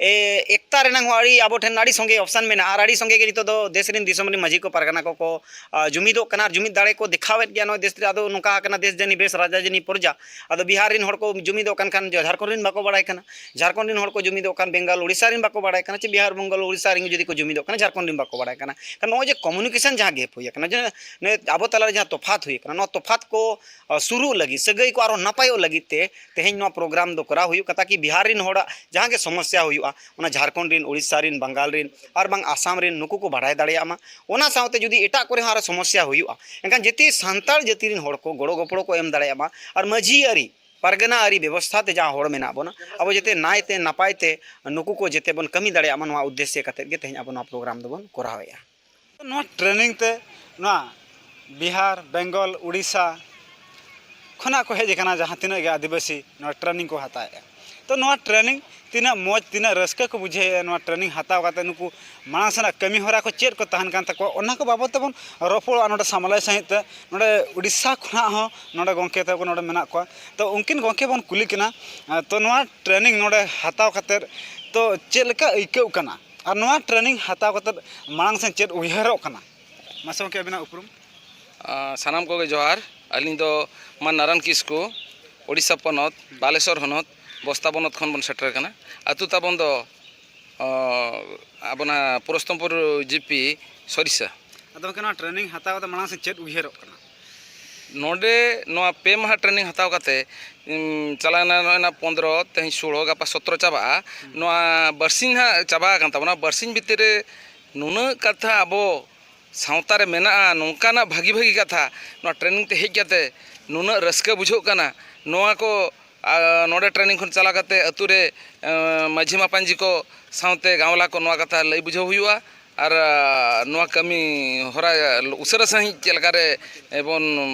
ᱮ, ᱮᱠᱛᱟ ᱨᱮᱱᱟᱜ ᱦᱚᱸ ᱟᱹᱰᱤ ᱟᱵᱚ ᱴᱷᱮᱱ ᱟᱹᱰᱤ ᱥᱚᱸᱜᱮ ᱚᱯᱥᱟᱱ ᱢᱮᱱᱟᱜᱼᱟ, ᱟᱨ ᱟᱹᱰᱤ ᱥᱚᱸᱜᱮ ᱜᱮ ᱱᱤᱛᱚᱜ ᱫᱚ ᱫᱮᱥ ᱨᱮᱱ ᱫᱤᱥᱚᱢ ᱨᱮᱱ ᱢᱟᱹᱡᱷᱤ ᱠᱚ ᱯᱟᱨᱜᱟᱱᱟ ᱠᱚᱠᱚ ᱟᱨ ᱡᱩᱢᱤᱫᱚᱜ ᱠᱟᱱᱟ, ᱟᱨ ᱡᱩᱢᱤᱫ ᱫᱟᱲᱮ ᱠᱚ ᱫᱮᱠᱷᱟᱣᱮᱫ ᱜᱮᱭᱟ ᱱᱚᱜᱼᱚᱭ ᱫᱮᱥ ᱨᱮ᱾ ᱟᱫᱚ ᱱᱚᱝᱠᱟ ᱟᱠᱟᱱᱟ, ᱫᱮᱥ ᱡᱟᱹᱱᱤ ᱵᱮᱥ, ᱨᱟᱡᱟ ᱡᱟᱹᱱᱤ ᱯᱨᱚᱡᱟ᱾ ᱟᱫᱚ ᱵᱤᱦᱟᱨ ᱨᱮᱱ ᱦᱚᱲ ᱠᱚ ᱡᱩᱢᱤᱫᱚᱜ ᱠᱟᱱ ᱠᱷᱟᱱ ᱡᱷᱟᱲᱠᱷᱚᱸᱰ ᱨᱮᱱ ᱵᱟᱠᱚ ᱵᱟᱲᱟᱭ ᱠᱟᱱᱟ, ᱡᱷᱟᱲᱠᱷᱚᱸᱰ ᱨᱮᱱ ᱦᱚᱲ ᱠᱚ ᱡᱩᱢᱤᱫᱚᱜ ᱠᱷᱟᱱ ᱵᱮᱝᱜᱟᱞ, ᱳᱰᱤᱥᱟ ᱨᱮᱱ ᱵᱟᱠᱚ ᱵᱟᱲᱟᱭ ᱠᱟᱱᱟ, ᱪᱮ ᱵᱤᱦᱟᱨ, ᱵᱮᱝᱜᱟᱞ, ᱳᱰᱤᱥᱟ ᱨᱮᱱ ᱡᱩᱫᱤ ᱠᱚ ᱡᱩᱢᱤᱫᱚᱜ ᱠᱟᱱᱟ, ᱡᱷᱟᱲᱠᱷᱚᱸᱰ ᱨᱮᱱ ᱵᱟᱠᱚ ᱵᱟᱲᱟᱭ ᱠᱟᱱᱟ᱾ ᱠᱷᱟᱱ ᱱᱚᱜᱼᱚᱭ ᱡᱮ communication ᱡᱟᱦᱟᱸ gap ᱦᱩᱭ ᱟᱠᱟᱱᱟ, ᱡᱮ ᱱᱤᱭᱟᱹ ᱟᱵᱚ ᱛᱟᱞᱟᱨᱮ ᱡᱟᱦᱟᱸ ᱛᱚᱯᱷᱟᱛ ᱦᱩᱭ ᱟᱠᱟᱱᱟ, ᱱᱚᱣᱟ ᱛᱚᱯᱷᱟᱛ ᱠᱚ, ᱟ, ᱥᱩᱨᱩᱜ ᱞᱟᱹᱜᱤᱫ, ᱥᱟᱹᱜᱟᱹᱭ ᱠᱚ ᱟᱨᱦᱚᱸ ᱱᱟᱯᱟᱭᱚᱜ ᱞᱟᱹᱜᱤᱫ ᱛᱮ ᱛᱮᱦᱮᱧ ᱱᱚᱣᱟ program ᱫᱚ ᱠᱚᱨᱟᱣ ᱦᱩᱭᱩᱜ ᱠᱟᱱᱟ, ᱛᱟᱠᱤ ᱵᱤᱦᱟᱨ ᱨᱮᱱ ᱦᱚᱲᱟᱜ ᱡᱟᱦᱟᱸ ᱜᱮ ᱥᱚᱢᱚᱥᱥᱟ ᱦᱩᱭᱩᱜᱼᱟ, ᱚᱱᱟ ᱡᱷᱟᱲᱠᱷᱚᱸᱰ ᱨᱮᱱ, ᱳᱰᱤᱥᱟ ᱨᱮᱱ, ᱵᱟᱝᱜᱟᱞ ᱨᱮᱱ ᱟᱨ ᱵᱟᱝ ᱟᱥᱟᱢ ᱨᱮᱱ ᱱᱩᱠᱩ ᱠᱚ ᱵᱟᱲᱟᱭ ᱫᱟᱲᱮᱭᱟᱜ ᱢᱟ᱾ ᱚᱱᱟ ᱥᱟᱶᱛᱮ ᱡᱩᱫᱤ ᱮᱴᱟᱜ ᱠᱚᱨᱮ ᱦᱚᱸ ᱟᱨᱚ ᱥᱚᱢᱚᱥᱥᱟ ᱦᱩᱭᱩᱜᱼᱟ, ᱮᱱᱠᱷᱟᱱ ᱡᱟᱛᱮ ᱥᱟᱱᱛᱟᱲ ᱡᱟᱹᱛᱤ ᱨᱮᱱ ᱦᱚᱲ ᱠᱚ ᱜᱚᱲᱚ ᱜᱚᱯᱚᱲᱚ ᱠᱚ ᱮᱢ ᱫᱟᱲᱮᱭᱟᱜ ᱢᱟ᱾ ᱟᱨ ᱢᱟᱹᱡᱷᱤ ᱟᱹᱨᱤ, ᱯᱟᱨᱜᱟᱱᱟ ᱟᱹᱨᱤ ᱵᱮᱵᱚᱥᱛᱷᱟ ᱛᱮ ᱡᱟᱦᱟᱸ ᱦᱚᱲ ᱢᱮᱱᱟᱜ ᱵᱚᱱᱟ, ᱟᱵᱚ ᱡᱟᱛᱮ ᱱᱟᱭᱛᱮ ᱱᱟᱯᱟᱭ ᱛᱮ ᱱᱩᱠᱩ ᱠᱚ ᱡᱟᱛᱮ ᱵᱚᱱ ᱠᱟᱹᱢᱤ ᱫᱟᱲᱮᱭᱟᱜ ᱢᱟ, ᱱᱚᱣᱟ ᱩᱫᱽᱫᱮᱥᱥᱚ ᱠᱟᱛᱮᱫ ᱜᱮ ᱛᱮᱦᱮᱧ ᱟᱵᱚ ᱱᱚᱣᱟ program ᱫᱚᱵᱚᱱ ᱠᱚᱨᱟᱣᱮᱫᱼᱟ᱾ ᱱᱚᱣᱟ training ᱛᱮ ᱱᱚᱣᱟ ᱵᱤᱦᱟᱨ, ᱵᱮᱝᱜᱚᱞ, ᱩᱲᱤᱥᱥᱟ ᱠᱷᱚᱱᱟᱜ ᱠᱚ ᱦᱮᱡ ᱟᱠᱟᱱᱟ ᱡᱟᱦᱟᱸ ᱛᱤᱱᱟᱹᱜ ᱜᱮ ᱟᱹᱫᱤᱵᱟᱹᱥᱤ ᱱᱚᱣᱟ training ᱠᱚ ᱦᱟᱛᱟᱣᱮᱫᱼᱟ᱾ ᱛᱚ, ᱱᱚᱣᱟ training ᱛᱤᱱᱟᱹᱜ ᱢᱚᱡᱽ, ᱛᱤᱱᱟᱹᱜ ᱨᱟᱹᱥᱠᱟᱹ ᱠᱚ ᱵᱩᱡᱷᱟᱹᱣᱮᱫᱼᱟ ᱱᱚᱣᱟ training ᱦᱟᱛᱟᱣ ᱠᱟᱛᱮ, ᱱᱩᱠᱩ ᱢᱟᱲᱟᱝ ᱥᱮᱱᱟᱜ ᱠᱟᱹᱢᱤ ᱦᱚᱨᱟ ᱠᱚ ᱪᱮᱫ ᱠᱚ ᱛᱟᱦᱮᱱ ᱠᱟᱱ ᱛᱟᱠᱚᱣᱟ, ᱚᱱᱟ ᱠᱚ ᱵᱟᱵᱚᱫ ᱛᱮᱵᱚᱱ ᱨᱚᱯᱚᱲᱚᱜᱼᱟ ᱱᱚᱰᱮ ᱥᱟᱢᱞᱟᱭ ᱥᱟᱺᱦᱤᱡ ᱛᱮ᱾ ᱱᱚᱰᱮ ᱩᱲᱤᱥᱥᱟ ᱠᱷᱚᱱᱟᱜ ᱦᱚᱸ ᱱᱚᱰᱮ ᱜᱚᱢᱠᱮ ᱛᱟᱠᱚ ᱱᱚᱰᱮ ᱢᱮᱱᱟᱜ ᱠᱚᱣᱟ᱾ ᱛᱚ, ᱩᱱᱠᱤᱱ ᱜᱚᱢᱠᱮ ᱵᱚᱱ ᱠᱩᱞᱤ ᱠᱤᱱᱟ, ᱛᱚ, ᱱᱚᱣᱟ training ᱱᱚᱰᱮ ᱦᱟᱛᱟᱣ ᱠᱟᱛᱮ ᱛᱚ ᱪᱮᱫ ᱞᱮᱠᱟ ᱟᱹᱭᱠᱟᱹᱜ ᱠᱟᱱᱟ? ᱟᱨ ᱱᱚᱣᱟ training ᱦᱟᱛᱟᱣ ᱠᱟᱛᱮ ᱢᱟᱲᱟᱝ ᱥᱮᱱ ᱪᱮᱫ ᱩᱭᱦᱟᱹᱨᱚᱜ ᱠᱟᱱᱟ? ᱢᱟᱥᱮ ᱜᱚᱢᱠᱮ, ᱟᱹᱵᱤᱱᱟᱜ ᱩᱯᱨᱩᱢ? ᱟᱸ, ᱥᱟᱱᱟᱢ ᱠᱚᱜᱮ ᱡᱚᱦᱟᱨ᱾ ᱟᱹᱞᱤᱧ ᱫᱚ ᱢᱟᱱ ᱱᱟᱨᱟᱱ ᱠᱤᱥᱠᱩ, ᱳᱰᱤᱥᱟ ᱯᱚᱱᱚᱛ, ᱵᱟᱞᱮᱥᱚᱨ ᱦᱚᱱᱚᱛ, ᱵᱚᱥᱛᱟ ᱵᱚᱱᱚᱛ ᱠᱷᱚᱱ ᱵᱚᱱ ᱥᱮᱴᱮᱨ ᱟᱠᱟᱱᱟ᱾ ᱟᱹᱛᱩ ᱛᱟᱵᱚᱱ ᱫᱚ, ᱚ, ᱟᱵᱚᱱᱟᱜ ᱯᱩᱨᱩᱥᱳᱛᱛᱚᱢᱯᱩᱨ ᱡᱤᱯᱤ, ᱥᱚᱨᱤᱥᱟ᱾ ᱟᱫᱚ ᱜᱚᱢᱠᱮ, ᱱᱚᱣᱟ training ᱦᱟᱛᱟᱣ ᱠᱟᱛᱮ ᱢᱟᱲᱟᱝ ᱥᱮᱫ ᱪᱮᱫ ᱩᱭᱦᱟᱹᱨᱚᱜ ᱠᱟᱱᱟ? ᱱᱚᱰᱮ ᱱᱚᱣᱟ ᱯᱮ ᱢᱟᱦᱟ training ᱦᱟᱛᱟᱣ ᱠᱟᱛᱮ, ᱩᱢ, ᱪᱟᱞᱟᱣᱮᱱᱟ ᱱᱚᱜᱼᱚᱭ ᱱᱟ ᱯᱚᱱᱫᱽᱨᱚ, ᱛᱮᱦᱮᱧ ᱥᱳᱲᱚ, ᱜᱟᱯᱟ ᱥᱚᱛᱨᱚ ᱪᱟᱵᱟᱜᱼᱟ᱾ ᱦᱩᱸ᱾ ᱱᱚᱣᱟ ᱵᱟᱨᱥᱤᱧ ᱦᱟᱸᱜ ᱪᱟᱵᱟ ᱟᱠᱟᱱ ᱛᱟᱵᱚᱱᱟ᱾ ᱵᱟᱨᱥᱤᱧ ᱵᱷᱤᱛᱤᱨ ᱨᱮ ᱱᱩᱱᱟᱹᱜ ᱠᱟᱛᱷᱟ ᱟᱵᱚ ᱥᱟᱶᱛᱟ ᱨᱮ ᱢᱮᱱᱟᱜᱼᱟ, ᱱᱚᱝᱠᱟᱱᱟᱜ ᱵᱷᱟᱹᱜᱤ ᱵᱷᱟᱹᱜᱤ ᱠᱟᱛᱷᱟ ᱱᱚᱣᱟ training ᱛᱮ ᱦᱮᱡ ᱠᱟᱛᱮ ᱱᱩᱱᱟᱹᱜ ᱨᱟᱹᱥᱠᱟᱹ ᱵᱩᱡᱷᱟᱹᱜ ᱠᱟᱱᱟ᱾ ᱱᱚᱣᱟ ᱠᱚ, ᱟ, ᱱᱚᱰᱮ training ᱠᱷᱚᱱ ᱪᱟᱞᱟᱣ ᱠᱟᱛᱮ ᱟᱹᱛᱩ ᱨᱮ, ᱟ, ᱢᱟᱹᱡᱷᱤ ᱢᱟᱯᱟᱧᱡᱤ ᱠᱚ ᱥᱟᱶᱛᱮ ᱜᱟᱶᱞᱟ ᱠᱚ ᱱᱚᱣᱟ ᱠᱟᱛᱷᱟ ᱞᱟᱹᱭ ᱵᱩᱡᱷᱟᱹᱣ ᱦᱩᱭᱩᱜᱼᱟ᱾ ᱟᱨ, ᱟ, ᱱᱚᱣᱟ ᱠᱟᱹᱢᱤ ᱦᱚᱨᱟ ᱩᱥᱟᱹᱨᱟ ᱥᱟᱺᱦᱤᱡ ᱪᱮᱫ ᱞᱮᱠᱟᱨᱮ ᱵᱚᱱ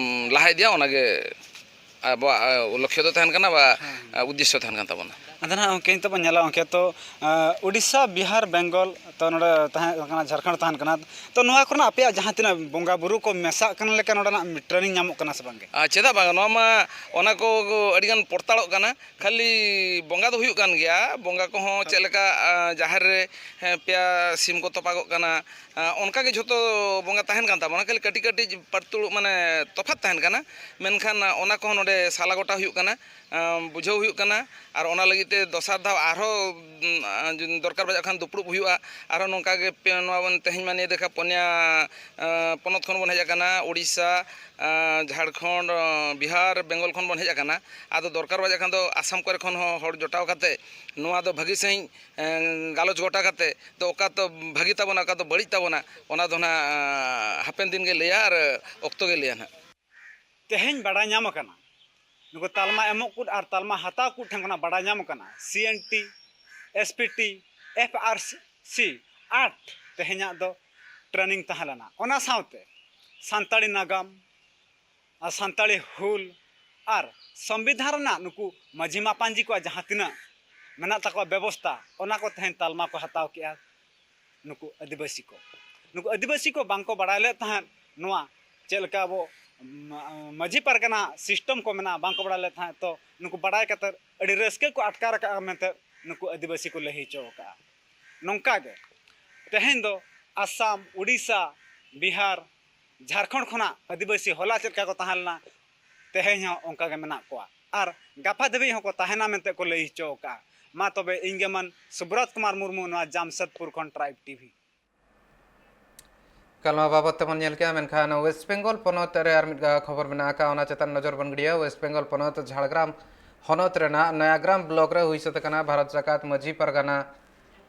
ᱞᱟᱦᱟ ᱤᱫᱤᱭᱟ, ᱚᱱᱟᱜᱮ ᱟᱵᱚᱣᱟᱜ, ᱟ, ᱞᱚᱠᱠᱷᱚ ᱫᱚ ᱛᱟᱦᱮᱱ ᱠᱟᱱᱟ ᱵᱟ, ᱦᱮᱸ, ᱦᱮᱸ᱾ ᱟ, ᱩᱫᱽᱫᱮᱥᱥᱚ ᱛᱟᱦᱮᱱ ᱠᱟᱱ ᱛᱟᱵᱚᱱᱟ᱾ ᱟᱫᱚ ᱱᱟᱦᱟᱜ ᱜᱚᱢᱠᱮ, ᱱᱤᱛᱚᱜ ᱵᱚᱱ ᱧᱮᱞᱟ ᱜᱚᱢᱠᱮ, ᱛᱚ, ᱟ, ᱩᱰᱤᱥᱥᱟ, ᱵᱤᱦᱟᱨ, ᱵᱮᱝᱜᱚᱞ, ᱛᱚ, ᱱᱚᱰᱮ ᱛᱟᱦᱮᱸ ᱠᱟᱱᱟ, ᱡᱷᱟᱲᱠᱷᱚᱸᱰ ᱛᱟᱦᱮᱱ ᱠᱟᱱᱟ, ᱛᱚ, ᱱᱚᱣᱟ ᱠᱚᱨᱮᱱᱟᱜ ᱟᱯᱮᱭᱟᱜ ᱡᱟᱦᱟᱸ ᱛᱤᱱᱟᱹᱜ ᱵᱚᱸᱜᱟ ᱵᱩᱨᱩ ᱠᱚ ᱢᱮᱥᱟᱜ ᱠᱟᱱ ᱞᱮᱠᱟ ᱱᱚᱰᱮᱱᱟᱜ training ᱧᱟᱢᱚᱜ ᱠᱟᱱᱟ ᱥᱮ ᱵᱟᱝᱜᱮ? ᱟ, ᱪᱮᱫᱟᱜ ᱵᱟᱝ? ᱱᱚᱣᱟ ᱢᱟ ᱚᱱᱟ ᱠᱚ ᱟᱹᱰᱤᱜᱟᱱ ᱯᱚᱲᱛᱟᱲᱚᱜ ᱠᱟᱱᱟ᱾ ᱠᱷᱟᱹᱞᱤ ᱵᱚᱸᱜᱟ ᱫᱚ ᱦᱩᱭᱩᱜ ᱠᱟᱱ ᱜᱮᱭᱟ, ᱵᱚᱸᱜᱟ ᱠᱚᱦᱚᱸ ᱪᱮᱫ ᱞᱮᱠᱟ, ᱟ, ᱡᱟᱦᱮᱨ ᱨᱮ, ᱦᱮᱸ, ᱯᱮᱭᱟ ᱥᱤᱢ ᱠᱚ ᱛᱚᱯᱟᱜᱚᱜ ᱠᱟᱱᱟ, ᱟ, ᱚᱱᱠᱟ ᱜᱮ ᱡᱷᱚᱛᱚ ᱵᱚᱸᱜᱟ ᱛᱟᱦᱮᱱ ᱠᱟᱱ ᱛᱟᱵᱚᱱᱟ, ᱠᱷᱟᱹᱞᱤ ᱠᱟᱹᱴᱤᱡ ᱠᱟᱹᱴᱤᱡ ᱯᱟᱹᱨᱛᱩᱲ, ᱢᱟᱱᱮ, ᱛᱚᱯᱷᱟᱛ ᱛᱟᱦᱮᱱ ᱠᱟᱱᱟ᱾ ᱢᱮᱱᱠᱷᱟᱱ, ᱟ, ᱚᱱᱟ ᱠᱚᱦᱚᱸ ᱱᱚᱰᱮ ᱥᱟᱞᱟ ᱜᱚᱴᱟ ᱦᱩᱭᱩᱜ ᱠᱟᱱᱟ᱾ ᱟᱸ, ᱵᱩᱡᱷᱟᱹᱣ ᱦᱩᱭᱩᱜ ᱠᱟᱱᱟ᱾ ᱟᱨ ᱚᱱᱟ ᱞᱟᱹᱜᱤᱫ ᱛᱮ ᱫᱚᱥᱟᱨ ᱫᱷᱟᱣ ᱟᱨᱦᱚᱸ, ᱩᱸ, ᱟᱸ, ᱡᱩᱫᱤ ᱫᱚᱨᱠᱟᱨ ᱵᱟᱡᱟᱜ ᱠᱷᱟᱱ ᱫᱩᱯᱲᱩᱵ ᱦᱩᱭᱩᱜᱼᱟ᱾ ᱟᱨᱦᱚᱸ ᱱᱚᱝᱠᱟ ᱜᱮ ᱯᱮ, ᱱᱚᱣᱟ ᱵᱚᱱ ᱛᱮᱦᱮᱧ ᱢᱟ ᱱᱤᱭᱟᱹ ᱫᱮᱠᱷᱟ ᱯᱚᱱᱭᱟ, ᱟᱸ, ᱯᱚᱱᱚᱛ ᱠᱷᱚᱱ ᱵᱚᱱ ᱦᱮᱡ ᱟᱠᱟᱱᱟ, ᱳᱰᱤᱥᱟ, ᱟᱸ, ᱡᱷᱟᱲᱠᱷᱚᱸᱰ, ᱟᱸ, ᱵᱤᱦᱟᱨ, ᱵᱮᱝᱜᱚᱞ ᱠᱷᱚᱱ ᱵᱚᱱ ᱦᱮᱡ ᱟᱠᱟᱱᱟ᱾ ᱟᱫᱚ ᱫᱚᱨᱠᱟᱨ ᱵᱟᱡᱟᱜ ᱠᱷᱟᱱ ᱫᱚ ᱟᱥᱟᱢ ᱠᱚᱨᱮ ᱠᱷᱚᱱ ᱦᱚᱸ ᱦᱚᱲ ᱡᱚᱴᱟᱣ ᱠᱟᱛᱮ ᱱᱚᱣᱟ ᱫᱚ ᱵᱷᱟᱹᱜᱤ ᱥᱟᱺᱦᱤᱡ, ᱮᱸ, ᱜᱟᱞᱚᱪ ᱜᱚᱴᱟ ᱠᱟᱛᱮ ᱫᱚ ᱚᱠᱟ ᱫᱚ ᱵᱷᱟᱹᱜᱤ ᱛᱟᱵᱚᱱᱟ, ᱚᱠᱟ ᱫᱚ ᱵᱟᱹᱲᱤᱡ ᱛᱟᱵᱚᱱᱟ, ᱚᱱᱟ ᱫᱚ ᱱᱟᱦᱟᱜ, ᱟᱸ, ᱦᱟᱯᱮᱱ ᱫᱤᱱ ᱜᱮ ᱞᱟᱹᱭᱟ ᱟᱨ ᱚᱠᱛᱚ ᱜᱮ ᱞᱟᱹᱭᱟ ᱱᱟᱦᱟᱜ᱾ ᱛᱮᱦᱮᱧ ᱵᱟᱰᱟᱭ ᱧᱟᱢ ᱟᱠᱟᱱᱟ, ᱱᱩᱠᱩ ᱛᱟᱞᱢᱟ ᱮᱢᱚᱜ ᱠᱚ ᱟᱨ ᱛᱟᱞᱢᱟ ᱦᱟᱛᱟᱣ ᱠᱚ ᱴᱷᱮᱱ ᱠᱷᱚᱱᱟᱜ ᱵᱟᱰᱟᱭ ᱧᱟᱢ ᱟᱠᱟᱱᱟ, C N T, S P T, F R C act ᱛᱮᱦᱮᱧᱟᱜ ᱫᱚ ᱴᱨᱮᱱᱤᱝ ᱛᱟᱦᱮᱸ ᱞᱮᱱᱟ᱾ ᱚᱱᱟ ᱥᱟᱶᱛᱮ ᱥᱟᱱᱛᱟᱲᱤ ᱱᱟᱜᱟᱢ ᱟᱨ ᱥᱟᱱᱛᱟᱲᱤ ᱦᱩᱞ ᱟᱨ ᱥᱚᱝᱵᱤᱫᱷᱟᱱ ᱨᱮᱱᱟᱜ ᱱᱩᱠᱩ ᱢᱟᱹᱡᱷᱤ ᱢᱟᱯᱟᱧᱡᱤ ᱠᱚᱣᱟᱜ ᱡᱟᱦᱟᱸ ᱛᱤᱱᱟᱹᱜ ᱢᱮᱱᱟᱜ ᱛᱟᱠᱚᱣᱟ ᱵᱮᱵᱚᱥᱛᱟ, ᱚᱱᱟ ᱠᱚ ᱛᱮᱦᱮᱧ ᱛᱟᱞᱢᱟ ᱠᱚ ᱦᱟᱛᱟᱣ ᱠᱮᱜᱼᱟ᱾ ᱱᱩᱠᱩ ᱟᱹᱫᱤᱵᱟᱹᱥᱤ ᱠᱚ, ᱱᱩᱠᱩ ᱟᱹᱫᱤᱵᱟᱹᱥᱤ ᱠᱚ ᱵᱟᱝᱠᱚ ᱵᱟᱲᱟᱭ ᱞᱮᱫ ᱛᱟᱦᱮᱸᱫ ᱱᱚᱣᱟ ᱪᱮᱫ ᱞᱮᱠᱟ ᱟᱵᱚ ᱢᱟ-, ᱢᱟᱹᱡᱷᱤ ᱯᱟᱨᱜᱟᱱᱟ ᱥᱤᱥᱴᱮᱢ ᱠᱚ ᱢᱮᱱᱟᱜᱼᱟ, ᱵᱟᱝᱠᱚ ᱵᱟᱲᱟᱭ ᱞᱮᱫ ᱛᱟᱦᱮᱸᱫ᱾ ᱛᱚ ᱱᱩᱠᱩ ᱵᱟᱲᱟᱭ ᱠᱟᱛᱮᱫ ᱟᱹᱰᱤ ᱨᱟᱹᱥᱠᱟᱹ ᱠᱚ ᱟᱴᱠᱟᱨ ᱟᱠᱟᱫᱼᱟ ᱢᱮᱱᱛᱮ ᱱᱩᱠᱩ ᱟᱹᱫᱤᱵᱟᱹᱥᱤ ᱠᱚ ᱞᱟᱹᱭ ᱦᱚᱪᱚ ᱟᱠᱟᱫᱼᱟ᱾ ᱱᱚᱝᱠᱟ ᱜᱮ ᱛᱮᱦᱮᱧ ᱫᱚ ᱟᱥᱟᱢ, ᱩᱰᱤᱥᱟ, ᱵᱤᱦᱟᱨ, ᱡᱷᱟᱲᱠᱷᱚᱸᱰ ᱠᱷᱚᱱᱟᱜ ᱟᱹᱫᱤᱵᱟᱹᱥᱤ ᱦᱚᱞᱟ ᱪᱮᱫ ᱞᱮᱠᱟ ᱠᱚ ᱛᱟᱦᱮᱸ ᱞᱮᱱᱟ, ᱛᱮᱦᱮᱧ ᱦᱚᱸ ᱚᱱᱠᱟ ᱜᱮ ᱢᱮᱱᱟᱜ ᱠᱚᱣᱟ ᱟᱨ ᱜᱟᱯᱟ ᱫᱷᱟᱹᱵᱤᱡ ᱦᱚᱸᱠᱚ ᱛᱟᱦᱮᱱᱟ ᱢᱮᱱᱛᱮ ᱠᱚ ᱞᱟᱹᱭ ᱦᱚᱪᱚ ᱟᱠᱟᱫᱼᱟ᱾ ᱢᱟ ᱛᱚᱵᱮ, ᱤᱧ ᱜᱮ ᱢᱟᱱ ᱥᱩᱵᱨᱚᱛ ᱠᱩᱢᱟᱨ ᱢᱩᱨᱢᱩ, ᱱᱚᱣᱟ ᱡᱟᱢᱥᱮᱫᱽᱯᱩᱨ ᱠᱷᱚᱱ ᱴᱨᱟᱭᱤᱵᱽ ᱴᱤ ᱵᱷᱤ᱾ ᱠᱟᱞᱢᱟ ᱵᱟᱵᱚᱫ ᱛᱮᱵᱚᱱ ᱧᱮᱞ ᱠᱮᱜᱼᱟ, ᱢᱮᱱᱠᱷᱟᱱ ᱳᱭᱮᱥᱴ ᱵᱮᱝᱜᱚᱞ ᱯᱚᱱᱚᱛ ᱨᱮ ᱟᱨ ᱢᱤᱫ ᱜᱟ ᱠᱷᱚᱵᱚᱨ ᱢᱮᱱᱟᱜ ᱟᱠᱟᱫᱼᱟ, ᱚᱱᱟ ᱪᱮᱛᱟᱱ ᱱᱚᱡᱚᱨ ᱵᱚᱱ ᱜᱤᱰᱤᱭᱟ᱾ ᱳᱭᱮᱥᱴ ᱵᱮᱝᱜᱚᱞ ᱯᱚᱱᱚᱛ ᱡᱷᱟᱲᱜᱨᱟᱢ ᱦᱚᱱᱚᱛ ᱨᱮᱱᱟᱜ ᱱᱚᱭᱟᱜᱨᱟᱢ ᱵᱞᱚᱠ ᱨᱮ ᱦᱩᱭ ᱥᱟᱹᱛ ᱟᱠᱟᱱᱟ ᱵᱷᱟᱨᱚᱛ ᱡᱟᱠᱟᱛ ᱢᱟᱹᱡᱷᱤ ᱯᱟᱨᱜᱟᱱᱟ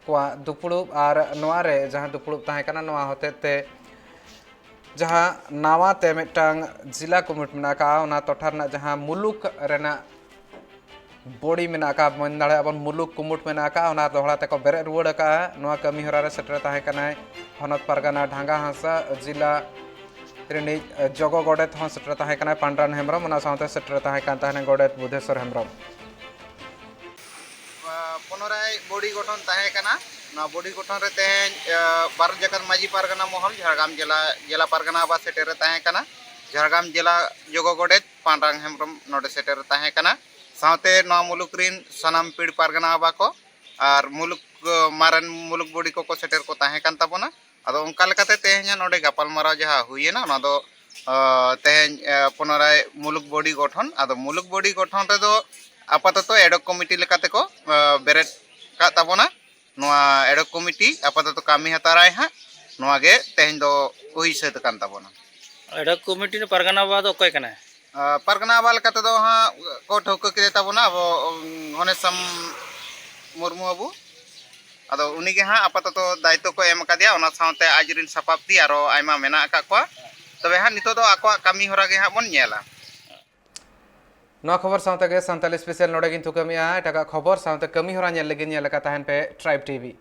ᱠᱚᱣᱟᱜ ᱫᱩᱯᱲᱩᱵ᱾ ᱟᱨ ᱱᱚᱣᱟ ᱨᱮ ᱡᱟᱦᱟᱸ ᱫᱩᱯᱲᱩᱵ ᱛᱟᱦᱮᱸ ᱠᱟᱱᱟ, ᱱᱚᱣᱟ ᱦᱚᱛᱮᱡ ᱛᱮ ᱡᱟᱦᱟᱸ ᱱᱟᱣᱟ ᱛᱮ ᱢᱤᱫᱴᱟᱝ ᱡᱤᱞᱟ ᱠᱩᱢᱩᱴ ᱢᱮᱱᱟᱜ ᱟᱠᱟᱫᱼᱟ, ᱚᱱᱟ ᱴᱚᱴᱷᱟ ᱨᱮᱱᱟᱜ ᱡᱟᱦᱟᱸ ᱢᱩᱞᱩᱠ ᱨᱮᱱᱟᱜ ᱵᱚᱰᱤ ᱢᱮᱱᱟᱜ ᱟᱠᱟᱫᱼᱟ, ᱢᱮᱱ ᱫᱟᱲᱮᱭᱟᱜᱼᱟ ᱵᱚᱱ ᱢᱩᱞᱩᱠ ᱠᱩᱢᱩᱴ ᱢᱮᱱᱟᱜ ᱟᱠᱟᱫᱼᱟ, ᱚᱱᱟ ᱫᱚᱦᱲᱟ ᱛᱮᱠᱚ ᱵᱮᱨᱮᱫ ᱨᱩᱣᱟᱹᱲ ᱟᱠᱟᱫᱼᱟ᱾ ᱱᱚᱣᱟ ᱠᱟᱹᱢᱤ ᱦᱚᱨᱟ ᱨᱮ ᱥᱮᱴᱮᱨ ᱛᱟᱦᱮᱸ ᱠᱟᱱᱟᱭ ᱦᱚᱱᱚᱛ ᱯᱟᱨᱜᱟᱱᱟ ᱰᱷᱟᱝᱜᱟ ᱦᱟᱸᱥᱫᱟ, ᱡᱤᱞᱟ ᱨᱤᱱᱤᱡ ᱡᱚᱜᱚ ᱜᱚᱰᱮᱛ ᱦᱚᱸ ᱥᱮᱴᱮᱨ ᱛᱟᱦᱮᱸ ᱠᱟᱱᱟᱭ ᱯᱟᱱᱰᱨᱟᱱ ᱦᱮᱢᱵᱨᱚᱢ, ᱚᱱᱟ ᱥᱟᱶᱛᱮ ᱥᱮᱴᱮᱨ ᱛᱟᱦᱮᱸ ᱠᱟᱱ ᱛᱟᱦᱮᱱᱟ ᱜᱚᱰᱮᱛ ᱵᱩᱫᱷᱮᱥᱚᱨ ᱦᱮᱢᱵᱨᱚᱢ᱾ ᱯᱩᱱᱚᱨᱟᱭ ᱵᱚᱰᱤ ᱜᱚᱴᱷᱚᱱ ᱛᱟᱦᱮᱸ ᱠᱟᱱᱟ᱾ ᱱᱚᱣᱟ ᱵᱚᱰᱤ ᱜᱚᱴᱷᱚᱱ ᱨᱮ ᱛᱮᱦᱮᱧ, ᱮ, ᱵᱷᱟᱨᱚᱛ ᱡᱟᱠᱟᱛ ᱢᱟᱹᱡᱷᱤ ᱯᱟᱨᱜᱟᱱᱟ ᱢᱚᱦᱚᱞ, ᱡᱷᱟᱲᱜᱨᱟᱢ ᱡᱮᱞᱟ, ᱡᱮᱞᱟ ᱯᱟᱨᱜᱟᱱᱟ ᱵᱟᱵᱟ ᱥᱮᱴᱮᱨ ᱨᱮ ᱛᱟᱦᱮᱸ ᱠᱟᱱᱟ᱾ ᱡᱷᱟᱲᱜᱨᱟᱢ ᱡᱮᱞᱟ ᱡᱚᱜᱚ ᱜᱚᱰᱮᱛ ᱯᱟᱱᱰᱟᱝ ᱦᱮᱢᱵᱨᱚᱢ ᱱᱚᱰᱮ ᱥᱮᱴᱮᱨ ᱨᱮ ᱛᱟᱦᱮᱸ ᱠᱟᱱᱟ᱾ ᱥᱟᱶᱛᱮ ᱱᱚᱣᱟ ᱢᱩᱞᱩᱠ ᱨᱤᱱ ᱥᱟᱱᱟᱢ ᱯᱤᱲ ᱯᱟᱨᱜᱟᱱᱟ ᱵᱟᱵᱟ ᱠᱚ ᱟᱨ ᱢᱩᱞᱩᱠ, ᱮ, ᱢᱟᱨᱮᱱ ᱢᱩᱞᱩᱠ ᱵᱚᱰᱤ ᱠᱚᱠᱚ ᱥᱮᱴᱮᱨ ᱠᱚ ᱛᱟᱦᱮᱸ ᱠᱟᱱ ᱛᱟᱵᱚᱱᱟ᱾ ᱟᱫᱚ ᱚᱱᱠᱟ ᱞᱮᱠᱟᱛᱮ ᱛᱮᱦᱮᱧᱟᱜ ᱱᱚᱰᱮ ᱜᱟᱯᱟᱞᱢᱟᱨᱟᱣ ᱡᱟᱦᱟᱸ ᱦᱩᱭᱮᱱᱟ, ᱚᱱᱟ ᱫᱚ ᱛᱮᱦᱮᱧ ᱯᱩᱱᱚᱨᱟᱭ ᱢᱩᱞᱩᱠ ᱵᱚᱰᱤ ᱜᱚᱴᱷᱚᱱ᱾ ᱟᱫᱚ ᱢᱩᱞᱩᱠ ᱵᱚᱰᱤ ᱜᱚᱴᱷᱚᱱ ᱨᱮᱫᱚ ᱟᱯᱟᱛᱚᱛᱚ ᱮᱰᱚᱠ ᱠᱚᱢᱤᱴᱤ ᱞᱮᱠᱟᱛᱮᱠᱚ ᱵᱮᱨᱮᱫ ᱠᱟᱜ ᱛᱟᱵᱚᱱᱟ᱾ ᱱᱚᱣᱟ ᱮᱰᱚᱠ ᱠᱚᱢᱤᱴᱤ ᱟᱯᱟᱛᱚᱛᱚ ᱠᱟᱹᱢᱤ ᱦᱟᱛᱟᱲᱟᱭ ᱦᱟᱸᱜ᱾ ᱱᱚᱣᱟ ᱜᱮ ᱛᱮᱦᱮᱧ ᱫᱚ ᱦᱩᱭ ᱥᱟᱹᱛ ᱟᱠᱟᱱ ᱛᱟᱵᱚᱱᱟ᱾ ᱮᱰᱚᱠ ᱠᱚᱢᱤᱴᱤ ᱨᱮ ᱯᱟᱨᱜᱟᱱᱟ ᱵᱟᱵᱟ ᱫᱚ ᱚᱠᱚᱭ ᱠᱟᱱᱟᱭ? ᱯᱟᱨᱜᱟᱱᱟ ᱵᱟᱵᱟ ᱞᱮᱠᱟ ᱛᱮᱫᱚ ᱦᱟᱸᱜ ᱠᱚ ᱴᱷᱟᱹᱣᱠᱟᱹ ᱠᱮᱫᱮ ᱛᱟᱵᱚᱱᱟ ᱟᱵᱚ ᱜᱷᱚᱱᱮᱥᱟᱢ ᱢᱩᱨᱢᱩ ᱵᱟᱹᱵᱩ᱾ ᱟᱫᱚ ᱩᱱᱤ ᱜᱮ ᱦᱟᱸᱜ ᱟᱯᱟᱛᱚᱛᱚ ᱫᱟᱭᱤᱛᱛᱚ ᱠᱚ ᱮᱢ ᱟᱠᱟᱫᱮᱭᱟ᱾ ᱚᱱᱟ ᱥᱟᱶᱛᱮ ᱟᱡ ᱨᱤᱱ ᱥᱟᱯᱟᱵ ᱛᱤ ᱟᱨᱚ ᱟᱭᱢᱟ ᱢᱮᱱᱟᱜ ᱟᱠᱟᱫ ᱠᱚᱣᱟ᱾ ᱛᱚᱵᱮ ᱦᱟᱸᱜ ᱱᱤᱛᱚᱜ ᱫᱚ ᱟᱠᱚᱣᱟᱜ ᱠᱟᱹᱢᱤ ᱦᱚᱨᱟ ᱜᱮ ᱦᱟᱸᱜ ᱵᱚᱱ ᱧᱮᱞᱟ᱾ ᱱᱚᱣᱟ ᱠᱷᱚᱵᱚᱨ ᱥᱟᱶᱛᱮ ᱜᱮ ᱥᱟᱱᱛᱟᱲᱤ ᱥᱯᱮᱥᱟᱞ ᱱᱚᱰᱮ ᱜᱤᱧ ᱛᱷᱩᱠᱟᱹᱢᱮᱜᱼᱟ᱾ ᱮᱴᱟᱜᱟᱜ ᱠᱷᱚᱵᱚᱨ ᱥᱟᱶᱛᱮ ᱠᱟᱹᱢᱤ ᱦᱚᱨᱟ ᱧᱮᱞ ᱞᱟᱹᱜᱤᱫ ᱧᱮᱞ ᱟᱠᱟᱫ ᱛᱟᱦᱮᱱ ᱯᱮ ᱴᱨᱟᱭᱤᱵᱽ ᱴᱤᱵᱷᱤ᱾